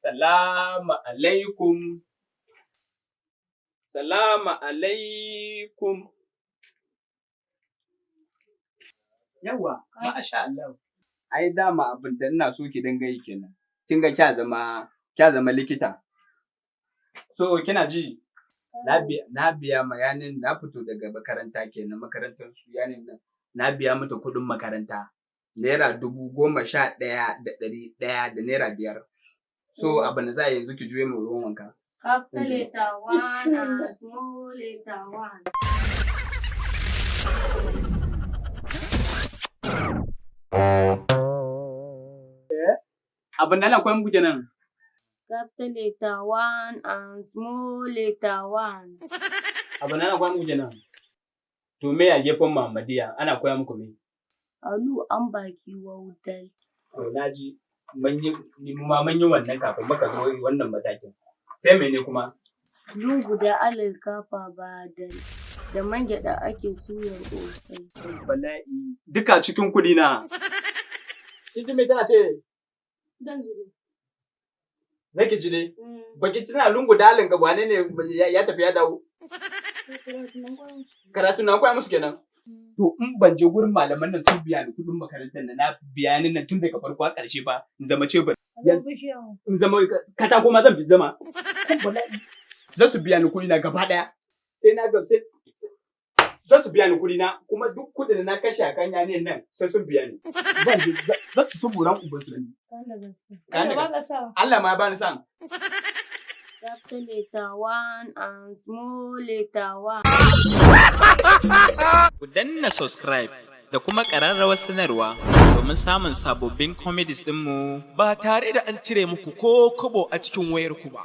Salamu alaikum. Salamu alaikum. Yawwa, masha Allah. Ai dama abin da ina so ki dinga yi kenan. Kin ga kya zama likita. So kina ji, na biya ma yanin, na fito daga makaranta kenan, makarantar su yanin nan. Na biya mata kuɗin makaranta. ₦11,105. So abin da za a yi yanzu, ki juye mu ruwan wanka. Capital letter one and small letter one. Abin da ana koyan muku kenan. Capital letter one and small letter one. Abin da ana koyan muku kenan. To me a gefen Muhammadiyya ana koya muku me? Alu an baki waudal. To na ji, mun yi, mu ma mun yi wannan kafin muka zo wannan matakin. Sai mene kuma? Lungu da alal kafa ba dal. Da man gyaɗa ake suyar ƙosai. Bala'i. Duka cikin kuɗi na. Kin ji me tana ce? Dan jire. Zaki ji dai. Baki tana lungu dalin ga wane ne ya tafi ya dawo. Karatu na koya musu kenan. To in ban je gurin malaman nan sun biya ni kuɗin makarantar nan, na biya ni nan tun daga farko har ƙarshe ba, in zama ce in zama katako ma zan fi zama. Kan bala'i. Za su biya ni kuɗi na gaba ɗaya. Sai na ga sai za su biya ni kuɗi na, kuma duk kuɗin da na kashe a kan yanayin nan sai sun biya ni. Ban je za su buran uban su da ni. Kan da gaske. Allah ma ya bani san. Capital letter one and small letter one. Ku danna subscribe da kuma ƙararrawar sanarwa domin samun sababbin comedies ɗinmu. Ba tare da an cire muku ko kobo a cikin wayarku ba.